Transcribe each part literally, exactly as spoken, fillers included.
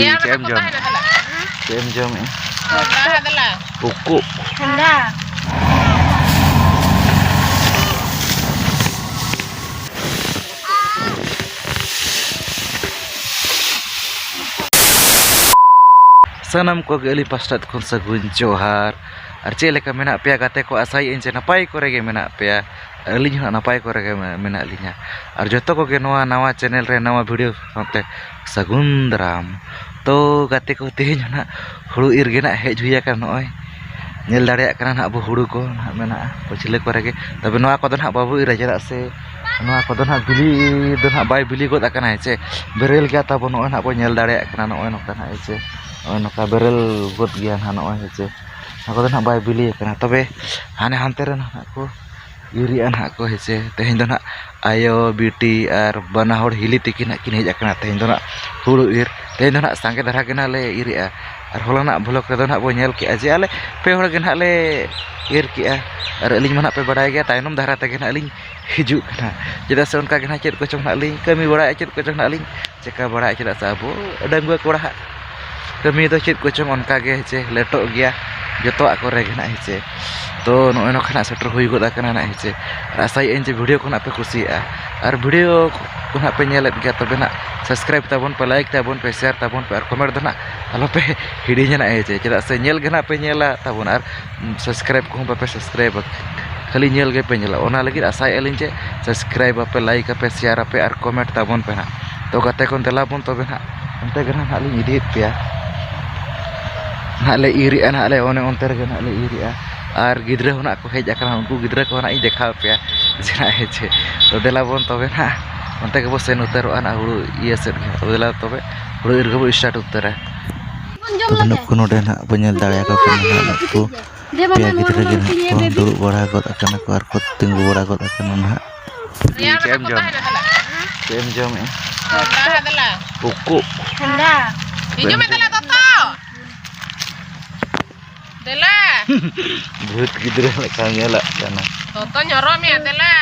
ᱪᱮᱫ ᱮᱢ ᱡᱚᱢ? ᱪᱮᱫ ᱮᱢ ᱡᱚᱢᱮᱜᱼᱟ? ᱩᱠᱩ᱾ ᱥᱟᱱᱟᱢ ᱠᱚᱜᱮ ᱟᱹᱞᱤᱧ ᱯᱟᱥᱴᱟ ᱠᱷᱚᱱ ᱥᱟᱹᱜᱩᱱ ᱡᱚᱦᱟᱨ᱾ ᱟᱨ ᱪᱮᱫ ᱞᱮᱠᱟ ᱢᱮᱱᱟᱜ ᱯᱮᱭᱟ ᱜᱟᱛᱮ ᱠᱚ? ᱟᱥᱟᱭᱮᱫ ᱟᱹᱧ ᱡᱮ ᱱᱟᱯᱟᱭ ᱠᱚᱨᱮ ᱜᱮ ᱢᱮᱱᱟᱜ ᱯᱮᱭᱟ᱾ ᱟᱹᱞᱤᱧ ᱦᱚᱸ ᱱᱟᱯᱟᱭ ᱠᱚᱨᱮ ᱜᱮ ᱢᱮ-, ᱢᱮᱱᱟᱜ ᱞᱤᱧᱟ᱾ ᱟᱨ ᱡᱚᱛᱚ ᱠᱚᱜᱮ ᱱᱚᱣᱟ ᱱᱟᱣᱟ channel ᱨᱮ ᱱᱟᱣᱟ video ᱥᱟᱶᱛᱮ ᱥᱟᱹᱜᱩᱱ ᱫᱟᱨᱟᱢ᱾ ᱛᱚ ᱜᱟᱛᱮ ᱠᱚ, ᱛᱮᱦᱮᱧ ᱦᱚᱸ ᱱᱟᱦᱟᱜ ᱦᱩᱲᱩ ᱤᱨ ᱜᱮ ᱱᱟᱦᱟᱜ ᱦᱮᱡ ᱦᱩᱭ ᱟᱠᱟᱱᱟ᱾ ᱱᱚᱜᱼᱚᱭ ᱧᱮᱞ ᱫᱟᱲᱮᱭᱟᱜ ᱠᱟᱱᱟ ᱱᱟᱦᱟᱜ ᱵᱚ, ᱦᱩᱲᱩ ᱠᱚ ᱱᱟᱦᱟᱜ ᱢᱮᱱᱟᱜᱼᱟ ᱯᱟᱹᱪᱷᱞᱟᱹ ᱠᱚᱨᱮ ᱜᱮ᱾ ᱛᱚᱵᱮ ᱱᱚᱣᱟ ᱠᱚᱫᱚ ᱱᱟᱦᱟᱜ ᱵᱟᱵᱚ ᱤᱨᱟ, ᱪᱮᱫᱟᱜ ᱥᱮ ᱱᱚᱣᱟ ᱠᱚᱫᱚ ᱱᱟᱦᱟᱜ ᱵᱤᱞᱤ ᱫᱚ ᱱᱟᱦᱟᱜ ᱵᱟᱭ ᱵᱤᱞᱤ ᱜᱚᱫ ᱟᱠᱟᱱᱟ, ᱦᱮᱸ ᱪᱮ᱾ ᱵᱮᱨᱮᱞ ᱜᱮᱭᱟ ᱛᱟᱵᱚ, ᱱᱚᱜᱼᱚᱭ ᱱᱟᱦᱟᱜ ᱵᱚ ᱧᱮᱞ ᱫᱟᱲᱮᱭᱟᱜ ᱠᱟᱱᱟ, ᱱᱚᱜᱼᱚᱭ ᱱᱚᱝᱠᱟ ᱱᱟᱦᱟᱜ, ᱦᱮᱸ ᱪᱮ᱾ ᱱᱚᱜᱼᱚᱭ ᱱᱚᱝᱠᱟ ᱵᱮᱨᱮᱞ ᱜᱚᱫ ᱜᱮᱭᱟ ᱱᱟᱦᱟᱜ ᱱᱚᱜᱼᱚᱭ, ᱦᱮᱸ ᱪᱮ᱾ ᱱᱚᱣᱟ ᱠᱚᱫᱚ ᱱᱟᱦᱟᱜ ᱵᱟᱭ ᱵᱤᱞᱤ ᱟᱠᱟᱱᱟ᱾ ᱛᱚᱵᱮ ᱦᱟᱱᱮ ᱦᱟᱱᱛᱮ ᱨᱮ ᱱᱟᱦᱟᱜ ᱠᱚ ᱤᱨᱮᱜᱼᱟ ᱱᱟᱦᱟᱜ ᱠᱚ, ᱦᱮᱸ ᱪᱮ᱾ ᱛᱮᱦᱮᱧ ᱫᱚ ᱱᱟᱦᱟᱜ ᱟᱭᱳ, ᱵᱤᱴᱤ ᱟᱨ ᱵᱟᱱᱟ ᱦᱚᱲ ᱦᱤᱞᱤ ᱛᱤᱠᱤᱱ ᱱᱟᱦᱟᱜ ᱠᱤᱱ ᱦᱮᱡ ᱟᱠᱟᱱᱟ ᱛᱮᱦᱮᱧ ᱫᱚ ᱱᱟᱦᱟᱜ ᱦᱩᱲᱩ ᱤᱨ᱾ ᱛᱮᱦᱮᱧ ᱫᱚ ᱱᱟᱦᱟᱜ ᱥᱟᱸᱜᱮ ᱫᱷᱟᱨᱟ ᱜᱮ ᱱᱟᱦᱟᱜ ᱞᱮ ᱤᱨᱮᱜᱼᱟ᱾ ᱟᱨ ᱦᱚᱞᱟᱱᱟᱜ vlog ᱨᱮᱫᱚ ᱱᱟᱦᱟᱜ ᱵᱚ ᱧᱮᱞ ᱠᱮᱜᱼᱟ ᱡᱮ ᱟᱞᱮ ᱯᱮ ᱦᱚᱲ ᱜᱮ ᱱᱟᱦᱟᱜ ᱞᱮ ᱤᱨ ᱠᱮᱜᱼᱟ᱾ ᱟᱨ ᱟᱹᱞᱤᱧ ᱢᱟ ᱱᱟᱦᱟᱜ ᱯᱮ ᱵᱟᱲᱟᱭ ᱜᱮᱭᱟ, ᱛᱟᱭᱱᱚᱢ ᱫᱷᱟᱨᱟ ᱛᱮᱜᱮ ᱱᱟᱦᱟᱜ ᱞᱤᱧ ᱦᱤᱡᱩᱜ ᱠᱟᱱᱟ᱾ ᱪᱮᱫᱟᱜ ᱥᱮ ᱚᱱᱠᱟ ᱜᱮ ᱱᱟᱦᱟᱜ ᱪᱮᱫ ᱠᱚᱪᱚᱝ ᱱᱟᱦᱟᱜ ᱞᱤᱧ ᱠᱟᱹᱢᱤ ᱵᱟᱲᱟᱭᱟ, ᱪᱮᱫ ᱠᱚᱪᱚᱝ ᱱᱟᱦᱟᱜ ᱞᱤᱧ ᱪᱮᱠᱟ ᱵᱟᱲᱟᱭᱟ᱾ ᱪᱮᱫᱟᱜ ᱥᱮ ᱟᱵᱚ ᱰᱟᱺᱜᱩᱣᱟᱹ ᱠᱚᱲᱟ ᱦᱟᱸᱜ ᱠᱟᱹᱢᱤ ᱫᱚ ᱪᱮᱫ ᱠᱚᱪᱚᱝ ᱚᱱᱠᱟ ᱜᱮ, ᱦᱮᱸ ᱪᱮ, ᱞᱮᱴᱚᱜ ᱜᱮᱭᱟ ᱡᱚᱛᱚᱣᱟᱜ ᱠᱚᱨᱮ ᱜᱮ ᱱᱟᱦᱟᱜ, ᱦᱮᱸ ᱪᱮ᱾ ᱛᱚ ᱱᱚᱜᱼᱚᱭ ᱱᱚᱝᱠᱟ ᱱᱟᱦᱟᱜ ᱥᱮᱴᱮᱨ ᱦᱩᱭ ᱜᱚᱫ ᱟᱠᱟᱱᱟ ᱱᱟᱦᱟᱜ, ᱦᱮᱸ ᱪᱮ᱾ ᱟᱨ ᱟᱥᱟᱭᱮᱫ ᱟᱹᱧ ᱡᱮ video ᱠᱚ ᱱᱟᱦᱟᱜ ᱯᱮ ᱠᱩᱥᱤᱭᱟᱜᱼᱟ᱾ ᱟᱨ video ᱠᱚ ᱱᱟᱦᱟᱜ ᱯᱮ ᱧᱮᱞᱮᱫ ᱜᱮᱭᱟ, ᱛᱚᱵᱮ ᱱᱟᱦᱟᱜ subscribe ᱛᱟᱵᱚᱱ ᱯᱮ, like ᱛᱟᱵᱚᱱ ᱯᱮ, share ᱛᱟᱵᱚᱱ ᱯᱮ ᱟᱨ comment ᱫᱚ ᱱᱟᱦᱟᱜ ᱟᱞᱚᱯᱮ ᱦᱤᱲᱤᱧᱟ ᱱᱟᱦᱟᱜ, ᱦᱮᱸ ᱪᱮ᱾ ᱪᱮᱫᱟᱜ ᱥᱮ ᱧᱮᱞ ᱜᱮ ᱱᱟᱦᱟᱜ ᱯᱮ ᱧᱮᱞᱟ ᱛᱟᱵᱚᱱ ᱟᱨ subscribe ᱠᱚᱦᱚᱸ ᱵᱟᱯᱮ subscribe ᱟ, ᱠᱷᱟᱹᱞᱤ ᱧᱮᱞ ᱜᱮᱯᱮ ᱧᱮᱞᱟ᱾ ᱚᱱᱟ ᱞᱟᱹᱜᱤᱫ ᱟᱥᱟᱭᱮᱫᱼᱟ ᱞᱤᱧ ᱡᱮ subscribe ᱟᱯᱮ, like ᱟᱯᱮ, share ᱟᱯᱮ ᱟᱨ comment ᱛᱟᱵᱚᱱ ᱯᱮ ᱱᱟᱦᱟᱜ᱾ ᱛᱚ ᱜᱟᱛᱮ ᱠᱚ, ᱫᱮᱞᱟ ᱵᱚᱱ ᱛᱚᱵᱮ ᱱᱟᱦᱟᱜ ᱚᱱᱛᱮ ᱜᱮ ᱱᱟᱦᱟᱜ ᱞᱤᱧ ᱤᱫᱤᱭᱮᱫ ᱯᱮᱭᱟ᱾ ᱱᱟᱦᱟᱜ ᱞᱮ ᱤᱨᱮᱜᱼᱟ, ᱱᱟᱦᱟᱜ ᱞᱮ ᱚᱱᱮ ᱚᱱᱛᱮ ᱨᱮᱜᱮ ᱱᱟᱦᱟᱜ ᱞᱮ ᱤᱨᱮᱜᱼᱟ᱾ ᱟᱨ ᱜᱤᱫᱽᱨᱟᱹ ᱦᱚᱸ ᱱᱟᱦᱟᱜ ᱠᱚ ᱦᱮᱡ ᱟᱠᱟᱱᱟ, ᱩᱱᱠᱩ ᱜᱤᱫᱽᱨᱟᱹ ᱠᱚᱦᱚᱸ ᱱᱟᱦᱟᱜ ᱤᱧ ᱫᱮᱠᱷᱟᱣ ᱯᱮᱭᱟ ᱡᱮ ᱱᱟᱦᱟᱜ ᱦᱮᱸ ᱪᱮ᱾ ᱛᱚ ᱫᱮᱞᱟ ᱵᱚᱱ ᱛᱚᱵᱮ ᱱᱟᱦᱟᱜ ᱚᱱᱛᱮ ᱜᱮᱵᱚ ᱥᱮᱱ ᱩᱛᱟᱹᱨᱚᱜᱼᱟ ᱱᱟᱦᱟᱜ ᱦᱩᱲᱩ ᱤᱭᱟᱹ ᱥᱮᱫ ᱜᱮ᱾ ᱛᱚ ᱫᱮᱞᱟ ᱛᱚᱵᱮ ᱦᱩᱲᱩ ᱤᱨ ᱜᱮᱵᱚ start ᱩᱛᱟᱹᱨᱟ᱾ ᱛᱚᱵᱮ ᱱᱩᱠᱩ ᱱᱚᱰᱮ ᱱᱟᱦᱟᱜ ᱵᱚ ᱧᱮᱞ ᱫᱟᱲᱮᱭᱟᱠᱚ ᱠᱟᱱᱟ ᱱᱟᱦᱟᱜ, ᱱᱩᱠᱩ ᱯᱮᱭᱟ ᱜᱤᱫᱽᱨᱟᱹ ᱜᱮ ᱱᱟᱦᱟᱜ ᱠᱚ ᱫᱩᱲᱩᱵ ᱵᱟᱲᱟ ᱜᱚᱫ ᱟᱠᱟᱱᱟ ᱠᱚ ᱟᱨ ᱠᱚ ᱛᱤᱸᱜᱩ ᱵᱟᱲᱟ ᱜᱚᱫ ᱟᱠᱟᱱᱟ ᱱᱟᱦᱟᱜ᱾ ᱪᱮᱫ ᱮᱢ ᱡᱚᱢ? ᱪᱮᱫ ᱮᱢ ᱡᱚᱢᱮᱜᱼᱟ? ᱩᱠᱩ᱾ ᱦᱤᱡᱩᱜ ᱢᱮ ᱫᱮᱞᱟ ᱫᱚᱛᱚ᱾ ᱫᱮᱞᱟ᱾ ᱵᱷᱩᱛ ᱜᱤᱫᱽᱨᱟᱹ ᱞᱮᱠᱟ ᱧᱮᱞᱚᱜ ᱠᱟᱱᱟ᱾ ᱫᱚᱛᱚᱧ ᱦᱚᱨᱚᱜ ᱢᱮᱭᱟ, ᱫᱮᱞᱟ᱾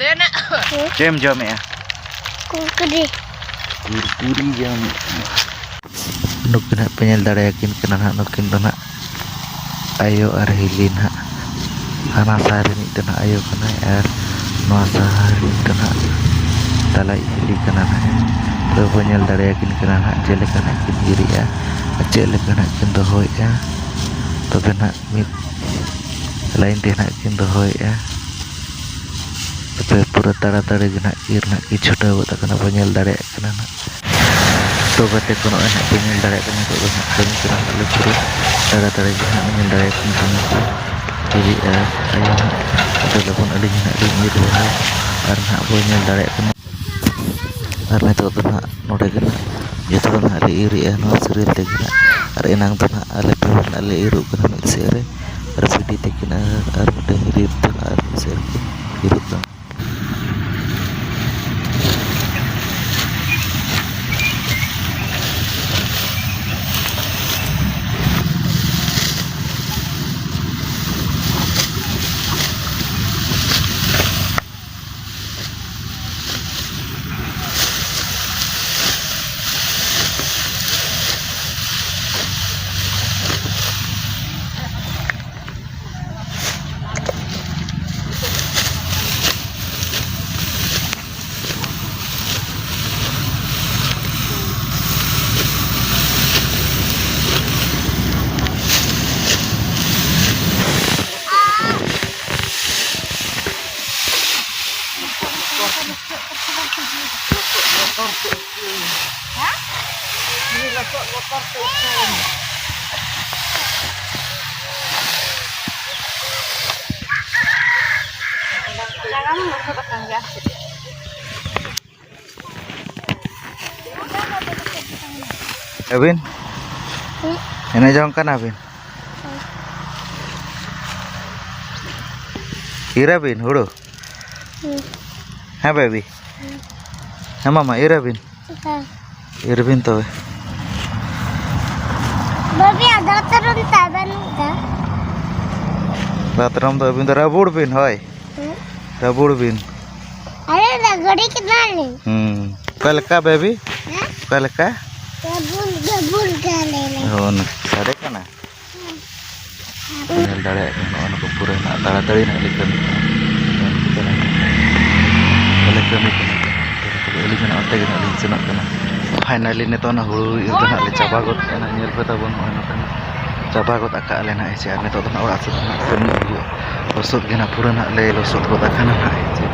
ᱫᱮᱱᱟ᱾ ᱪᱮᱫ ᱮᱢ ᱡᱚᱢᱮᱜᱼᱟ? ᱠᱩᱨᱠᱩᱨᱤ᱾ ᱠᱩᱨᱠᱩᱨᱤ ᱡᱚᱢ᱾ ᱱᱩᱠᱤᱱ ᱦᱟᱸᱜ ᱯᱮ ᱧᱮᱞ ᱫᱟᱲᱮᱭᱟᱠᱤᱱ ᱠᱟᱱᱟ ᱦᱟᱸᱜ, ᱱᱩᱠᱤᱱ ᱫᱚ ᱦᱟᱸᱜ ᱟᱭᱳ ᱟᱨ ᱦᱤᱞᱤ ᱦᱟᱸᱜ᱾ ᱦᱟᱱᱟ ᱥᱟᱦᱟ ᱨᱤᱱᱤᱡ ᱫᱚ ᱦᱟᱸᱜ ᱟᱭᱳ ᱠᱟᱱᱟᱭ ᱟᱨ ᱱᱚᱣᱟ ᱥᱟᱦᱟ ᱨᱤᱱᱤᱡ ᱫᱚ ᱦᱟᱸᱜ ᱛᱟᱞᱟᱭᱤᱡ ᱦᱤᱞᱤ ᱠᱟᱱᱟ ᱦᱟᱸᱜ᱾ ᱛᱚᱵᱮ ᱯᱮ ᱧᱮᱞ ᱫᱟᱲᱮᱭᱟᱠᱤᱱ ᱠᱟᱱᱟ ᱦᱟᱸᱜ, ᱪᱮᱫ ᱞᱮᱠᱟ ᱦᱟᱸᱜ ᱠᱤᱱ ᱤᱨᱮᱜᱼᱟ ᱟᱨ ᱪᱮᱫ ᱞᱮᱠᱟ ᱦᱟᱸᱜ ᱠᱤᱱ ᱫᱚᱦᱚᱭᱮᱜᱼᱟ᱾ ᱛᱚᱵᱮ ᱦᱟᱸᱜ ᱢᱤᱫ ᱞᱟᱭᱤᱱ ᱛᱮ ᱦᱟᱸᱜ ᱠᱤᱱ ᱫᱚᱦᱚᱭᱮᱜᱼᱟ᱾ ᱛᱚᱵᱮ ᱯᱩᱨᱟᱹ ᱛᱟᱲᱟᱛᱟᱲᱤ ᱜᱮ ᱱᱟᱦᱟᱜ ᱤᱨ ᱱᱟᱦᱟᱜ ᱠᱤᱱ ᱪᱷᱩᱴᱟᱹᱣ ᱜᱚᱫ ᱟᱠᱟᱱᱟ, ᱵᱚᱱ ᱧᱮᱞ ᱫᱟᱲᱮᱭᱟᱜ ᱠᱟᱱᱟ ᱱᱟᱦᱟᱜ᱾ ᱛᱚ ᱜᱟᱛᱮ ᱠᱚ, ᱱᱚᱜᱼᱚᱭ ᱱᱟᱦᱟᱜ ᱵᱚᱱ ᱧᱮᱞ ᱫᱟᱲᱮᱭᱟᱜ ᱠᱟᱱᱟ, ᱱᱤᱛᱚᱜ ᱫᱚ ᱱᱟᱦᱟᱜ ᱠᱟᱹᱢᱤ ᱠᱟᱱᱟ ᱱᱟᱦᱟᱜ ᱞᱮ ᱯᱩᱨᱟᱹ ᱛᱟᱲᱟᱛᱟᱲᱤ ᱜᱮ ᱱᱟᱦᱟᱜ ᱧᱮᱞ ᱫᱟᱲᱮᱭᱟᱜ ᱠᱟᱱᱟ ᱠᱟᱹᱢᱤ ᱠᱚ ᱤᱨᱮᱜᱼᱟ᱾ ᱟᱭᱳ ᱱᱟᱦᱟᱜ ᱟᱹᱰᱤ ᱞᱚᱜᱚᱱ ᱟᱹᱞᱤᱧ ᱱᱟᱦᱟᱜ ᱞᱤᱧ ᱤᱨ ᱵᱟᱲᱟᱭᱟ ᱟᱨ ᱱᱟᱦᱟᱜ ᱵᱚᱱ ᱧᱮᱞ ᱫᱟᱲᱮᱭᱟᱜ ᱠᱟᱱᱟ᱾ ᱟᱨ ᱱᱤᱛᱚᱜ ᱫᱚ ᱱᱟᱦᱟᱜ ᱱᱚᱰᱮ ᱜᱮ ᱱᱟᱦᱟᱜ ᱡᱚᱛᱚ ᱦᱚᱲ ᱱᱟᱦᱟᱜ ᱞᱮ ᱤᱨᱮᱜᱼᱟ ᱱᱚᱣᱟ ᱥᱤᱨᱤᱭᱟᱞ ᱛᱮᱜᱮ ᱱᱟᱦᱟᱜ᱾ ᱟᱨ ᱮᱱᱟᱝ ᱫᱚ ᱱᱟᱦᱟᱜ ᱟᱞᱮ ᱯᱮ ᱦᱚᱲ ᱱᱟᱦᱟᱜ ᱞᱮ ᱤᱨᱚᱜ ᱠᱟᱱᱟ ᱢᱤᱫ ᱥᱮᱫ ᱨᱮ, ᱟᱨ ᱵᱤᱴᱤ ᱛᱟᱹᱠᱤᱱ ᱟᱨ, ᱟᱨ ᱢᱤᱫᱴᱟᱝ ᱦᱤᱞᱤ ᱫᱚ ᱱᱟᱦᱟᱜ ᱟᱨ ᱢᱤᱫ ᱥᱮᱫ ᱨᱮᱠᱤᱱ ᱤᱨᱚᱜ ᱠᱟᱱᱟ᱾ ᱡᱟᱭᱜᱟ ᱢᱟ ᱞᱚᱥᱚᱫ ᱟᱠᱟᱱ ᱜᱮᱭᱟ᱾ ᱟᱹᱵᱤᱱ ᱦᱮᱸ? ᱮᱱᱮᱡ ᱡᱚᱝ ᱠᱟᱱᱟ ᱵᱤᱱ? ᱦᱮᱸ᱾ ᱤᱨ ᱟᱵᱤᱱ ᱦᱩᱲᱩ? ᱦᱮᱸ᱾ ᱦᱮᱸ ᱵᱮᱵᱤ? ᱦᱮᱸ᱾ ᱦᱮᱸ ᱢᱟᱢᱟ, ᱤᱨ ᱟᱵᱤᱱ? ᱦᱮᱸ᱾ ᱤᱨ ᱵᱤᱱ ᱛᱚᱵᱮ᱾ ᱵᱟᱹᱵᱤ, ᱟᱫᱚ ᱛᱚᱨᱚᱱ ᱛᱟᱵᱮᱱ ᱫᱚ᱾ ᱫᱟᱛᱨᱚᱢ ᱫᱚ ᱟᱹᱵᱤᱱ ᱫᱚ ᱨᱟᱵᱩᱲ ᱵᱤᱱ, ᱦᱳᱭ᱾ ᱦᱮᱸ᱾ ᱨᱟᱵᱩᱲ ᱵᱤᱱ᱾ ᱟᱞᱮ ᱫᱚ ᱜᱟᱹᱰᱤ ᱠᱟᱱᱟᱞᱮ᱾ ᱦᱩᱸ᱾ ᱚᱠᱟ ᱞᱮᱠᱟ ᱵᱮᱵᱤ? ᱚᱠᱟ ᱞᱮᱠᱟ? ᱜᱟᱵᱩᱞ ᱜᱟᱵᱩᱞ ᱜᱟᱞᱮ ᱞᱮ᱾ ᱦᱳᱭ, ᱥᱟᱰᱮ ᱠᱟᱱᱟ᱾ ᱧᱮᱞ ᱫᱟᱲᱮᱭᱟᱜ ᱠᱟᱱᱟ, ᱱᱚᱜᱼᱚ ᱱᱚᱝᱠᱟ ᱯᱩᱨᱟᱹ ᱱᱟᱜ ᱛᱟᱲᱟᱛᱟᱲᱤ ᱱᱟᱜ ᱞᱮ ᱠᱟᱹᱢᱤ ᱠᱟᱱᱟ᱾ ᱵᱟᱞᱮ ᱠᱟᱹᱢᱤ ᱠᱟᱱᱟ᱾ ᱟᱹᱞᱤᱧ ᱦᱚᱸ ᱚᱱᱛᱮ ᱜᱮ ᱱᱟᱜ ᱞᱤᱧ ᱥᱮᱱᱚᱜ ᱠᱟᱱᱟ᱾ ᱯᱷᱟᱭᱱᱟᱞᱤ ᱱᱤᱛᱚᱜ ᱚᱱᱟ ᱦᱩᱲᱩ ᱤᱨ ᱫᱚ ᱱᱟᱜ ᱞᱮ ᱪᱟᱵᱟ ᱜᱚᱫ ᱠᱟᱱᱟ᱾ ᱧᱮᱞ ᱯᱮ ᱛᱟᱵᱚᱱ ᱱᱚᱜᱼᱚᱭ ᱱᱚᱝᱠᱟ ᱱᱟᱜ ᱪᱟᱵᱟ ᱜᱚᱫ ᱟᱠᱟᱫ ᱞᱮ ᱱᱟᱜ, ᱦᱮᱸ ᱥᱮ᱾ ᱟᱨ ᱱᱤᱛᱚᱜ ᱫᱚ ᱱᱟᱜ ᱚᱲᱟᱜ ᱥᱮᱫ ᱱᱟᱜ ᱠᱟᱹᱢᱤ ᱦᱩᱭᱩᱜᱼᱟ᱾ ᱞᱚᱥᱚᱫ ᱜᱮ ᱱᱟᱜ ᱯᱩᱨᱟᱹ ᱱᱟᱜ ᱞᱮ ᱞᱚᱥᱚᱫ ᱜᱚᱫ ᱟᱠᱟᱱᱟ ᱱᱟᱜ, ᱦᱮᱸ ᱥᱮ᱾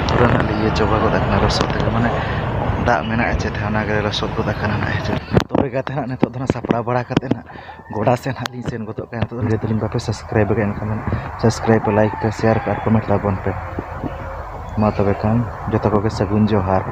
ᱯᱩᱨᱟᱹ ᱱᱟᱜ ᱞᱮ ᱤᱭᱟᱹ ᱪᱟᱵᱟ ᱜᱚᱫ ᱟᱠᱟᱱᱟ ᱞᱚᱥᱚᱫ ᱛᱮᱜᱮ, ᱢᱟᱱᱮ ᱫᱟᱜ ᱢᱮᱱᱟᱜᱼᱟ ᱪᱮ ᱛᱷᱟᱱᱟ ᱜᱮ ᱞᱚᱥᱚᱫ ᱜᱚᱫ ᱟᱠᱟᱱᱟ ᱱᱟᱜ, ᱦᱮᱸ ᱥᱮ᱾ ᱛᱚᱵᱮ ᱜᱟᱛᱮ ᱱᱟᱜ ᱱᱤᱛᱚᱜ ᱫᱚ ᱱᱟᱜ ᱥᱟᱯᱲᱟᱣ ᱵᱟᱲᱟ ᱠᱟᱛᱮ ᱱᱟᱜ ᱜᱚᱰᱟ ᱥᱮᱫ ᱱᱟᱜ ᱞᱤᱧ ᱥᱮᱱ ᱜᱚᱫᱚᱜ ᱠᱟᱱᱟ᱾ ᱱᱤᱛᱚᱜ ᱫᱚ ᱡᱩᱫᱤ ᱵᱟᱯᱮ subscribe ᱟᱠᱟᱫ ᱮᱱᱠᱷᱟᱱ ᱫᱚ subscribe ᱯᱮ, like ᱯᱮ, share ᱯᱮ ᱟᱨ comment ᱛᱟᱵᱚᱱ ᱯᱮ᱾ ᱢᱟ ᱛᱚᱵᱮ ᱠᱷᱟᱱ ᱡᱚᱛᱚ ᱠᱚᱜᱮ ᱥᱟᱹᱜᱩᱱ ᱡᱚᱦᱟᱨ᱾